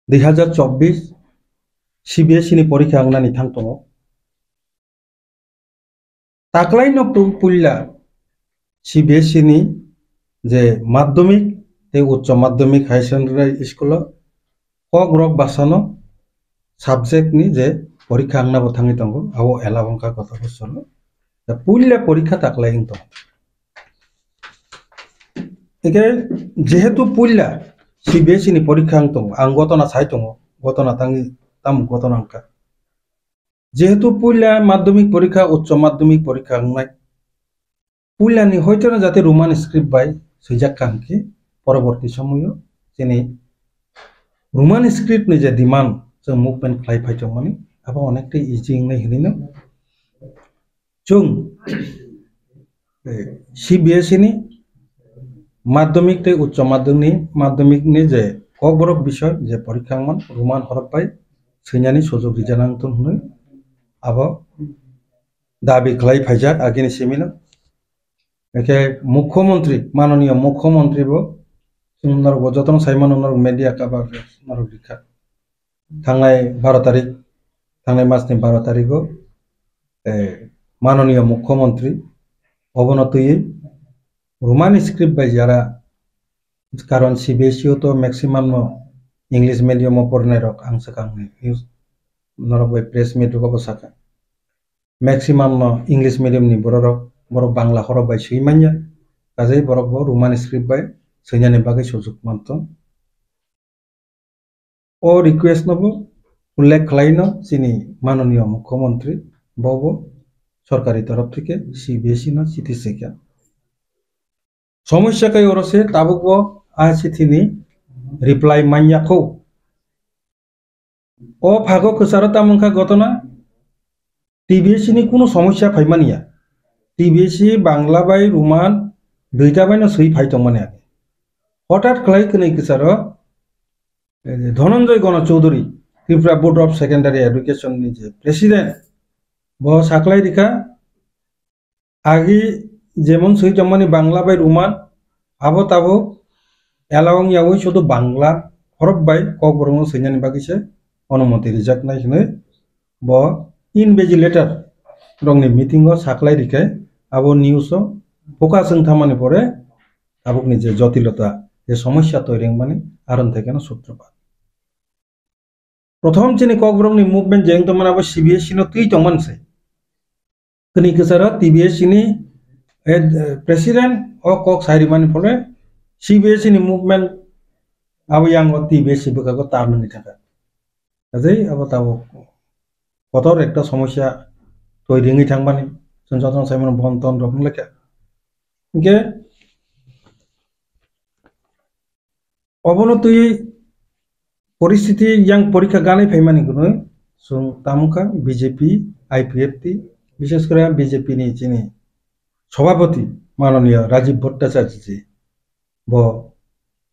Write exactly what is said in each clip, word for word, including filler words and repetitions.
dui hazar chobbish C B S E ni porikha wngnani thang tongo. Taklaino pu-, puila C B S E ni je madhyamik tei uccho madhyamik higher secondary school o Kokrok bwsano subject ni je porikha wngna bo thangwi tongo, abo ela wngkha gota bosoro. Da puila porikha taklai wng tongo. Eke jehetu puila C B S E ni porikha wng tongo, ang gotona sai tongo, gotona tangwi tamo gotona wngkha. Jehetu puila madhyamik porikha, uccho madhyamik porikha wngnai, puilani hoitono jate Roman script bai swijak kaham khe poroborti somoyo chini Roman script ni je demand chwng movement khlai phaitongmani abo onektai easy wngnai hinwi no chwng, eh, C B S E ni madhyamik tei uccho madhyamik ni, madhyamik ni je kokborok bisoi je porikha wngmani Roman horop bai swinani sujok rijana wngthun hinwi abo dabi khlai phaijak agini simino. Eke mukhyamantri, manoniyo mukhyamantri bo, chwng norok bo jotono sai mano, norok media cover norok rikha. Thangnai baro tarik, thangnai mas ni baro tarigo, eh, manoniyo mukhyamantri obono twiwi Roman script bai jara, karon C B S E o to maximum no English medium o pornai rok ang swkang ni news norok bai press meet rok bo sakha. Maximum no English medium ni borok rok, borok Bangla horok bai swi manya, kajai borok bo Roman script bai swinani bagwi sujuk manthung. O request no bo ullekh khlai no chini manoniyo mukhyamantri bo bo sorkari torof theke C B S E no chithi swikha. Somosya kai oro se tabuk bo a chithi ni reply manya kho. O phago kwcharo tamo wngkha gotona, T B S ni kunu somosya phaimani ya. T B S Bangla bai Roman duita bai no swi phai tongmani age. Hothat khlai kwnwi kwcharo, eh, Dhananjay Gana Chaudhary, Tripura Board of Secondary Education ni je president, bo saklai rikha, agi jemon swi tongmani Bangla bai Roman, abo tabuk ela wng yaui sudu Bangla horok bai Kokborok no swinani bagwi se onumoti rijaknai hinwi bo invigilator rokni meeting o saklai rikhai abo news o focus wng thamani pore tabukni je jotilota, je somosya toiri wngmani aron thai kheno sutropat. Prothom chini Kokborokni movement je wng tongmani abo C B S E no twi tongmani se. Kwnwi kwcharo T B S ni, eh, president o kok sai rimani phole C B S ni movement abo yang o T B S bwkhago tarnani thangkha. Kajai abo tabuk kotor ekta somosya toiri wngwi thangmani chwng jotono sai mano bon ton rok wng lekha. Hinkhe obono twi poristiti yang porikha ganai phaimani hwnwi chwng tamo kha B J P, I P F T, bishes kore B J P ni chini sobhapoti manoniyo Rajiv Bhattacharya ji bo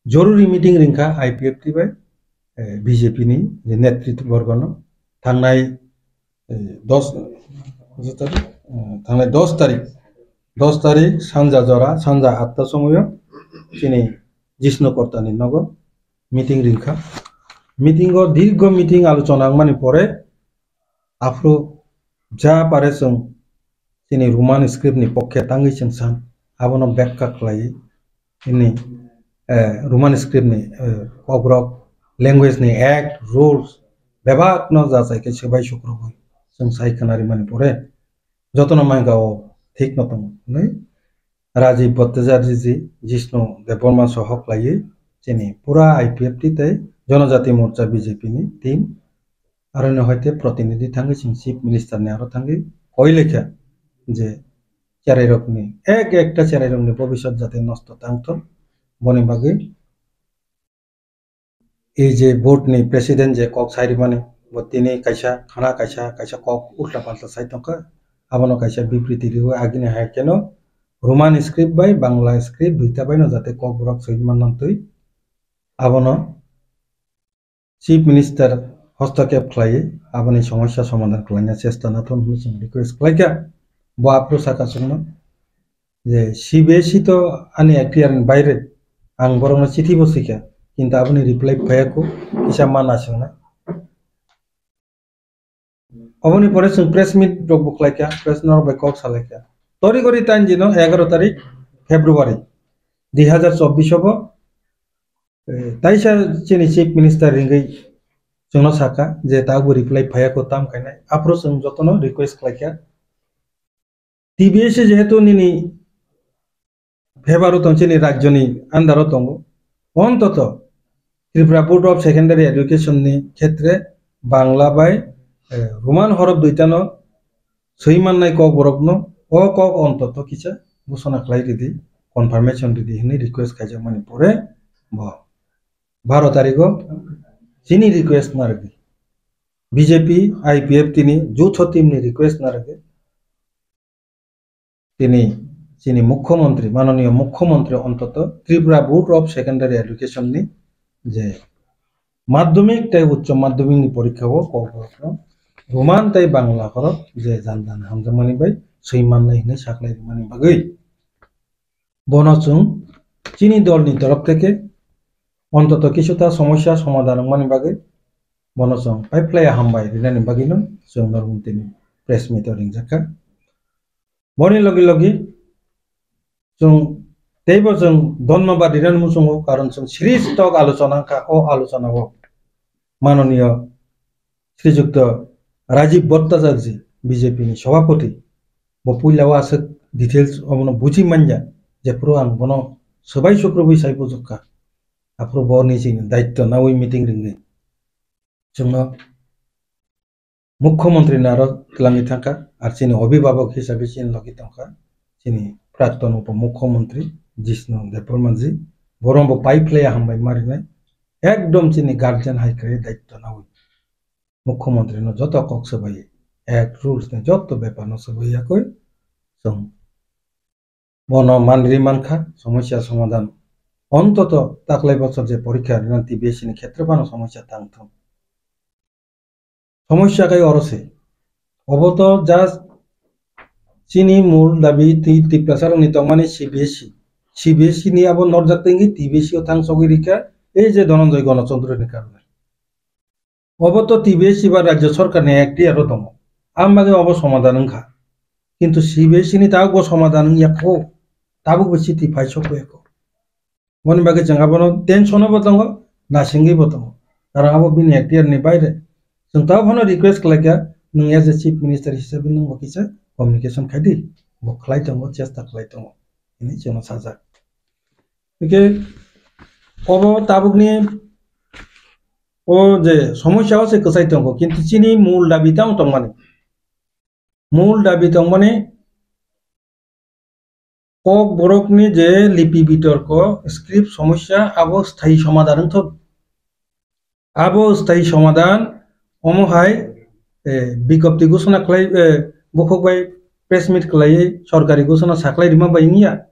joruri meeting ringkha I P F T bai, eh, B J P ni je netritwa borgono thangnai eh, dos, eh, thangnai dos tarik, dos tarik sanja jora, sanja atta somoyo chini Jishnu Kortani nogo meeting ringkha. Meeting o dirgo meeting alochona wngmani pore aphuru ja pare chwng chini Roman script ni pokhe tangwi chwng san abono bekha khlai ini, eh, Roman script ni, eh, kokrok language ni act, rules bebak no jachai khe swbai sukrubui chwng sai khna rimani pore jotono mangka o thik no tongo hinwi Rajiv Bhattacharya ji, Jishnu Debbarma sohok laiwi chini pura I P F T tei Janajati Morcha B J P ni team aroni hoite protinidhi thangwi chwng Chief Minister ni aro thangwi koi lekha je cherairokni, ek ekta cherairokni bobiswt jate nosto tangthok, boni bagwi ei je board ni president je kok sai rimani, bo tini kaisa khana kaisa, kaisa kok ulta palta sai tongkha, abono kaisa bibriti riwi agini hai kheno Roman script bai Bangla script duita baino jate kokborok swi manna twi abono Chief Minister hostokep khlaiwi aboni somosya somadhan khlaina chesta nathon hwnwi chwng request khlaikha. Bo aphuru saka chwngno je C B S E to ani ekhtiar ni baire, ang borokno chithi bo swikha, kintu aboni reply phaiya kho, kisa mana swngnai. Oboni pore chwng press meet rok bo khlaikha, press norok bai kok salaikha. Tori gori tan jino egaro tarik February dui hazar chobbish obo, eh, taisa chini Chief Minister ringwi chwngno sakha je tabukbo reply phaiya kho tam khainai. Aphuru chwng jotono request khlaikha. T B S jehetu nini favour o tong, chini rajyoni under o tongo, ontoto Tripura Board of Secondary Education ni khetre Bangla bai, eh, Roman horof duitano swi mannai kokborokno, o kok ontoto kisa ghosona khlai ridi, confirmation ridi hwnwi request khaijakmani pore bo baro tarigo chini request narwgwi B J P, I P F T ni jutho team ni request narwgwi tini chini Mukhyamantri, Mananiya Mukhyamantri ontoto Tripura Board of Secondary Education ni je madhyamik tei uccho madhyamik ni porikha o kokborokno Roman tei Bangla horo je jandan hamjakmani bai swi mannai hwnwi saklai rimani bagwi. Bono chwng chini dolni torof theke ontoto kisuta somosya somadhan wngmani bagwi bono chwng paiphlaiya hambai rinani bagwino chwng norok tini press meet o ringjakha. Boni logi logi chwng teibo chwng dhonnobad rinani muchungo, karon chwng sri tok alochona wngkha. O alochona o Mananiya Srijukto Rajiv Bhattacharjee, B J P ni Sabhapati, bo puila o aswk details obono buji manya, jephuru ang bono swbai sukrubwi sai bujukha, aphuru bo nijini daityo nawi meeting ringwi chwngno Mukhyamantri ni aro twlangwi thangkha, ar chini obhibhabok hisabe chini logi tongkha chini prakton upomukhyamantri Jishnu Debbarma ji, borok bo paiphlaiya hambai marinai, ekdom chini guardian hai khe daityo nawi. Mukhyamantri no joto kok swbai, act rules ni joto bepar no swbai yakwi chwng bono manri mankha, somosya somadhan. Ontoto taklai bochor je porikha rina T B S ni khetre phano somosya tang thung. Somosya kai oro se. Obo to just chini mul dabi twi Tiprasa rokni tongmani C B S E. C B S E ni abo norjak tengwi T B S E o thang sogwi rikha, ei je Dhananjay Ganachandra ni karone. Obo to T B S E ba Rajya Sarkar ni ekhtiar o tongo. Ang bagwi obo somadhan wngkha. Kintu C B S E ni tabuk bo somadhan wngya kho. Tabuk bo chiti phai sokya kho. Boni bagwi chwng abono tension o bo tongo, nasingwi bo tongo. Karon abo bini ekhtiar ni baire. Chwng tabuk phano request khlaikha, nwng as a chief minister hisabe nwng bo kisa communication khai di. Bo khlai tongo, chesta khlai tongo. Hini chwngno sajak. Hwnkhe obo tabukni o je somosya o se kwchai tongo, kintu chini mul dabi tamo tongmani. Mul dabi tongmani kok borokni je lipi bitorko, script somosya, abo sthayi somadhan wngthok. Abo sthayi somadhan omo hai, eh, bikopti ghosona khlai, eh, bukhuk bai press meet khlaiwi sorkari ghosona saklai rima bai wngya.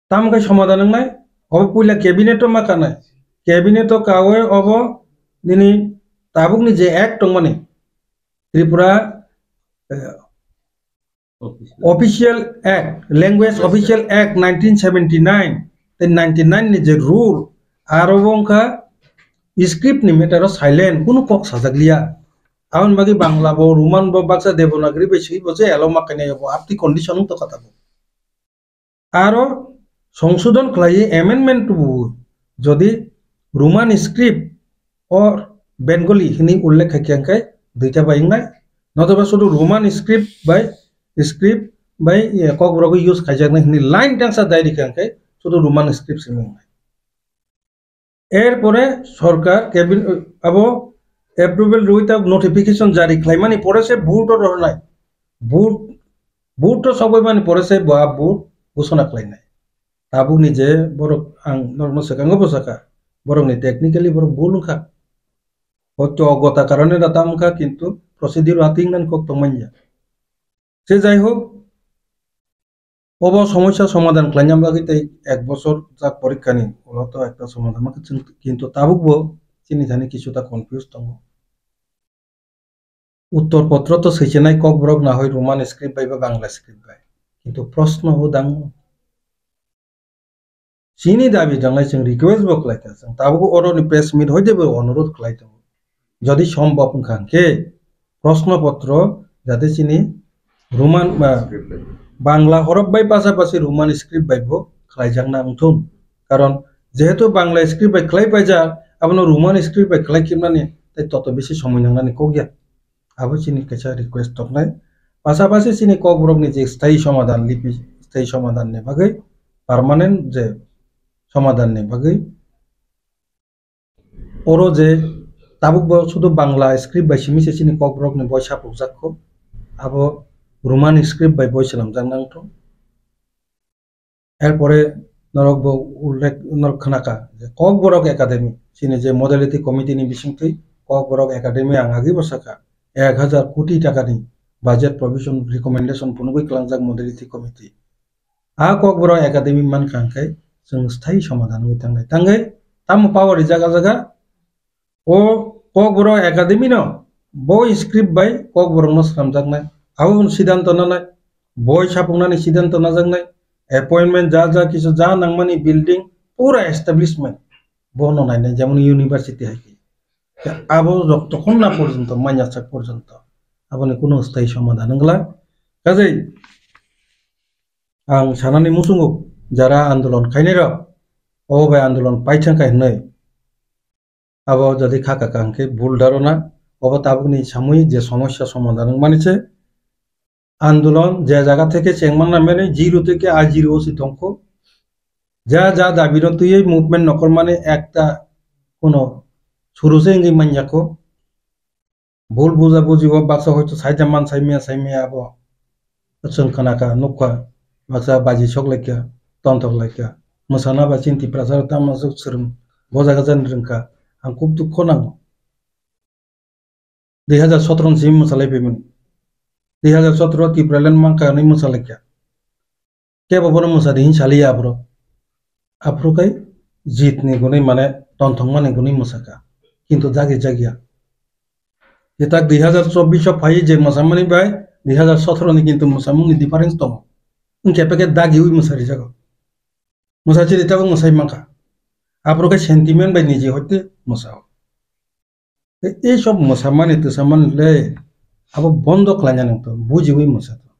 Tamo khe somadhan wngnai? Obo puila cabinet o ma kanai. Cabinet o kawi obo nini tabukni je act tongmani, Tripura, eh, Official Act, Language Official Act nineteen seventy nine tei ninety nine ni je rule, aro bo wngkha script ni matter o silent, kunu kok sajak liya. Aboni bagwi Bangla bo, Roman bo, baksa Devanagari bai swi bo je elo ma khainai bo, apni condition wng tongkha tabuk. Aro songsodhon khlaiwi amendment tubuwi, jodi Roman script or Bengali hwnwi ullekh khai khe, hwnkhe duita bai wngnai, notoba sudu Roman script bai, script bai, eh, kokborok use khaijaknai hwnwi line tangsa dai rikha, hwnkhe sudu Roman script simi wngnai. Erpore sorkar cabin-, abo approval rwui ta notification jari khlaimani pore se vote o rohornai. Vote, vote o sokbaimani pore se bo a vote ghosona khlainai. Tabukni je borok ang norokno swkango bo sakha, borokni technically borok bul wngkha. Hoito ogota karone da tam wngkha, kintu procedure o ating nani kok tongmanya. Se jai hok, obo somosya somadhan khlaina bagwi tei ek bochor jak porikha ni ulo to ekta somadhan mankha chwng, kintu tabuk bo chini thani kisu ta confuse tongo. Uttor potro to swichenai kokborok nahoi Roman script bai ba Bangla script bai, kintu proshno hudang. chini dabi jangnai chwng request bo khlai kha, chwng tabuk oroni press meet hoite bo onurodh khlai tongo. Jodi sombhob wngkha hwnkhe, proshno potro jate chini Roman, ah, Bangla horok bai pasapasi Roman script bai bo khlaijakna wngthun. Karon jehetu Bangla script bai khlai paijak, abono Roman script bai khlai khibnani tei toto bisi somoi nangnani kok ya. Abo chini kaisa request toknai. Pasapasi chini kokborokni je sthayi somadhan lipi, sthayi somadhanni bagwi, permanent je somadhanni bagwi, oro je tabuk bo sudu Bangla script bai simi se chini kokborokni boi sapukjak kho, abo Roman script bai boi swnamjak nang thung. Erpore norok bo ullekh, norok khna kha je Kokborok Academy, chini je Modality Committee ni bisingtwi Kokborok Academy ang agi bo sakha, ek hajar koti taka ni budget provision recommendation phunugwi kwlangjak Modality Committee. A Kokborok Academy mankha hwnkhe chwng sthayi somadhan wngwi tangnai. Tangwi tamo power rijak a jaga? O Kokborok Academy no bo script bai Kokborok no swnamjaknai. Abo siddhanto nanai, boi sapuknani siddhanto najaknai, appointment ja ja kisu ja nangmani building pura establishment bo no nainai, jemon university hai khe. Abo jotokhon na porjonto, manya sak porjonto aboni kuno sthayi somadhan wngla. Kajai ang sanani muchungo jara andolon khainai rok, o bai andolon paithang kha hinwi. Abo jodi kha kaka hwnkhe bul dharona, obo tabukni samui je somosya somadhan wngmani se. Andolon je jaga theke chengmanna mene zero theke a zero o se tongkho. Ja ja dabi no twiwi movement nokormani ekta kono suru se wngwi manya kho. Bul buja buji o baksa hoito saida man saimaya saimaya abo. Chwng khna kha, nuk kha, baksa baji sok lai kha, tonthok lai kha. Mwsana ba chini Tiprasa rok tamo swk swrwng bo jaga jani rwng kha. Ang khub dukho nango. Dui hajar sotro ni simi mwsa lai phaimani. Dui hajar sotro Tipraland mankha hwnwi mwsa lai kha. Kebo bono mwsa di hin saliya aphuru. Aphuru khai jit ni gunui mane tonthok mani gunui mwsa kha. Kintu jagi jagya. Jetak dui hajar chobbish o phai je mwsamani bai dui hajar sotro ni kintu mwsamung ni difference tongo. Wngkhe peke dagi ui mwsa rijago. Mwsa chiri tabuk mwsai mankha. Aphuru khai sentiment bai niji hoite mwsao. Ei sob mwsamani twsamani le abo bondo khlaina nangtong, bujiwi mwsa tong.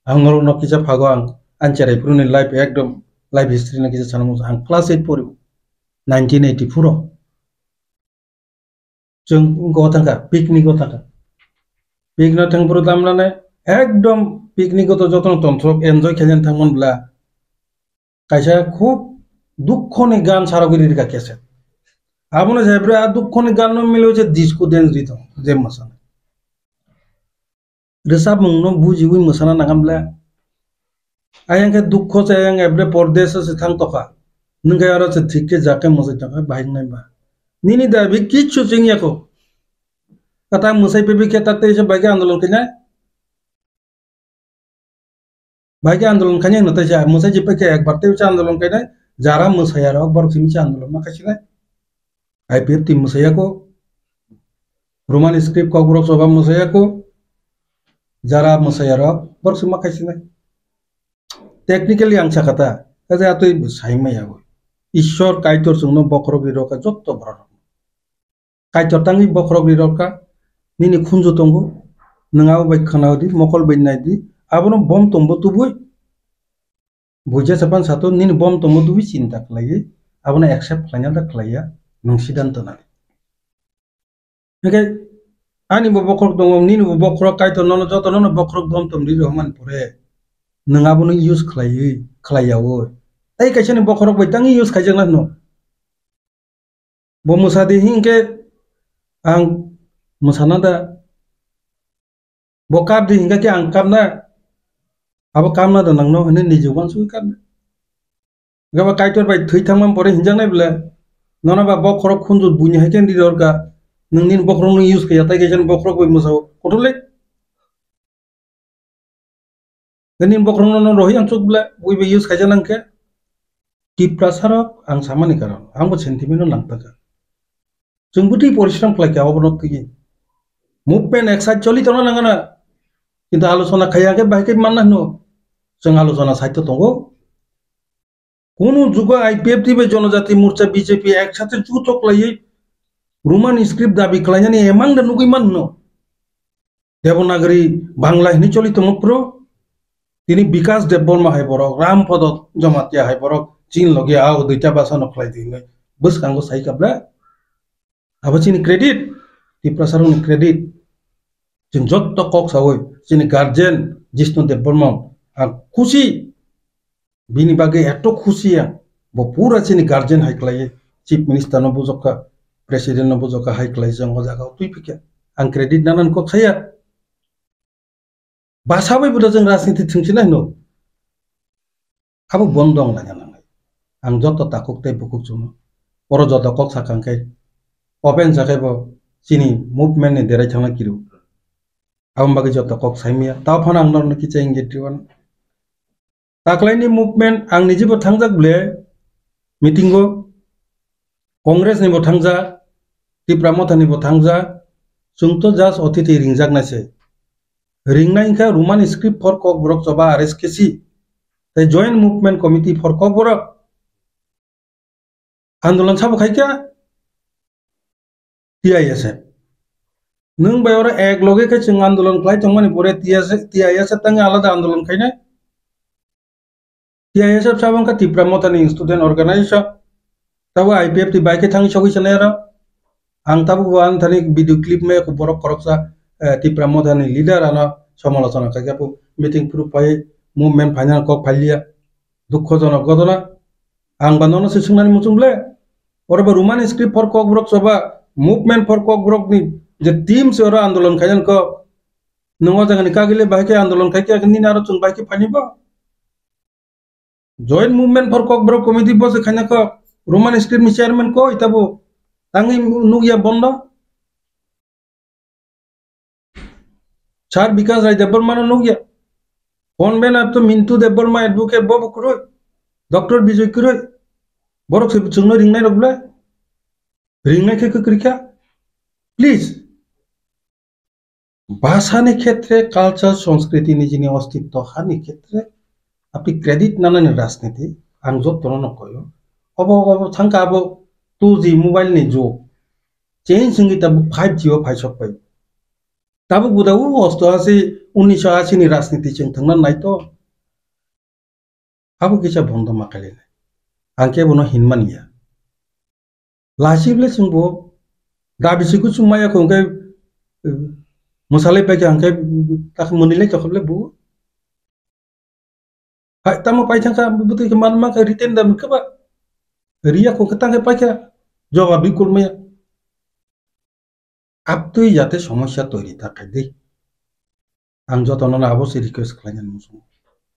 Ang norokno kisa phago ang, ang cherai phuru ni life ekdom life history no kisa sana muchung. Ang class eight pori nineteen eighty-four o. Chwng go thangkha, picnic go thangkha. Picnic thang phuru tamlane ekdom picnic go to jotono tongthok enjoy khainani thangmani bwla. Kaisa khub dukhoni gan sarogwi rikha cassette. Abono se bwrwi a dukhoni ganno mile se disco dance ri tong je mwsana. Rwchapmungno bujiwi mwsana nangam le. Ayang khe dukho se ayang ebre pordeso se thang tokha. Nwng khe aro se thik khe jak khe mwsai tongkha bahai wngnai ba. Nini dabi kichu chwng yakho. Kwtal mwsai pebi khe tak tei se bai khe andolon khainai. Bai khe andolon khainai hwno teisa, mwsai je paikhe ekbar tei andolon khainai, jara mwsaya rok borok simi se andolon ma khaisinai. I P F T mwsaya ko, Roman script kokborok soba mwsaya ko, jara mwsaya rok borok simi ma khaisinai. Technically ang sakha ta, kaje atwi sai maya bo. Ishwar Kaitor chwngno bokhorok ri rokha jotto borok. Kaitor tangwi bokhorok ri rokha, nini khunju tongo, nwng abo bai khwna di, mokol bai nai di, abono bom tombo tubui. Buija sapan sato nini bom tombo tubui chinta khlaiwi, abono accept khlaina da khlaiya, nwng siddhanto nani. Hingke ani bo bokhorok tongo, nini bo bokhorok Kaitor nono joto nono bokhorok bom tom ri rohormani pore, nwng abono use khlaiwi, khlaiyawo. Tei kaisa ni bokhorok bai tangwi use khaijakna hwno. Bo mwsa di hinkhe ang mwsana da. Bo kap di hinkhe khe ang kapna. Abo kapna da nangno hwnwi niji uansugwi kapna. Gaba Kaitor bai thwi thangma pore hinjaknai bwle. Nono ba bokhorok khunju buini hai khe di dorkar. Nwng nini bokhorok nung use khaiya tai kaisa ni bokhorok bai mwsao. Kothole. Nini bokhorokno no rohorya chuk bwle, ui bai use khaijak nang khe. Tiprasa rok ang samani karon, ang bo sentiment no nang taka. Chwng bwtwi porishram khlai kha obo no twi. Movement ek side choli tongna nang na. Kintu alochona khaiya khe bahai khe manna hwno. Chwng alochona side to tongo. Kunu jugo I P F T bai Jonojati Morcha B J P ek sathe juto khlaiwi Roman script dabi khlainani emang da nugwi manno. Devanagari Bangla hinwi choli tongmo phuru tini Bikas Debbarma hai borok, Ram Podo Jamatia hai borok chini logi a o duita basa no khlai di hinwi bwskango sai kabla. Abo chini credit, Tiprasarokni credit. Chwng jotto kok sawi chini guardian Jishnu Debbarma ang khusi. Bini bagwi eto khusi ang, bo pura chini guardian hai khlaiwi, chief minister no bujokha, president no bujokha hai khlai jang o jaga o twi phikha. Ang credit nanan kok saya. Basa bai buda jeng rajniti thwngsinai hino. Abo bondo wng laina nangnai. Ang joto takhuk tei bukhuk chwngno. Oro joto kok sakha hwnkhe open sakhai bo chini movement ni derai thangna kiru. Aboni bagwi joto kok saimaya. Tao phano ang norokno kicha ingit riwan. Taklaini movement ang nijibo thangjak ble meeting o, Congress nibo thangjak, Tipra Motha nibo thangjak, chwngto just othiti ringjak naise. Ringnai wngkha Roman script for Kokborok choba R S K C, tei Joint Movement Committee for Kokborok. Andolon sabo khaikha T I S F. Nwng bai oro ek loge khe chwng andolon khlai tongmani pore T I S F, T I S F tangwi alada andolon khainai. T I S F sabo wngkha Tipra Mothani Student Organization. Tabo I P F T bai khe thangwi sogwi sanai aro. Ang tabuk bo ani thani video clip maya kho borok khoroksa, eh, Tipra Mothani leader ano somalochona khaikha, bo meeting phuru phai movement final kok phailiya. Dukhojonok ghotona. Ang ba nono se swngnani muchung ble. Oro ba Roman script for Kokborok choba, movement for Kokborok ni je team se oro andolon khainani kok. Nwng o jagani kagile bahai khe andolon khai khe nini aro chwng bahai khe phaini bo. Joint Movement for Kokborok Committee bo se khaina kok. Roman script ni chairman koi tabo. Tangwi nukya bondo. Sir Bikas Rai Debbarma no nukya. Convener to Mintu Debbarma advocate bo bo kwrwi. Doctor Bijoy kwrwi. Borok se chwngno ringnai rok ble. Ringnai khe kwkrwi kha. Please. Bhasha ni khetre, culture, sanskriti ni jini ostitto hani khetre, apni credit nanani rajniti, ang jotono no koyo. Obo, obo thangka abo two G mobile ni jug. Change wngwi tabuk five G o phaisok pai. Tabuk buda u osto asi, unnish asi ni rajniti chwng thangna naito. Abo kisa bondo ma khailai nai. Ang khe bono hinmani ya. Lasi ble chwng bo dabi si kuchung maya kho hwnkhe, eh, mwsalai pai khe hwnkhe tak mwnwi lai tokha ble bo. Hai tamo pai thangkha bwtwi khe man mankha written da hwnkhe ba. Riya kho khe tang khe pai kha jawab bikul maya. Aptwi jate somosya toiri ta khai di. Ang jotono no abo se request khlainani muchungo.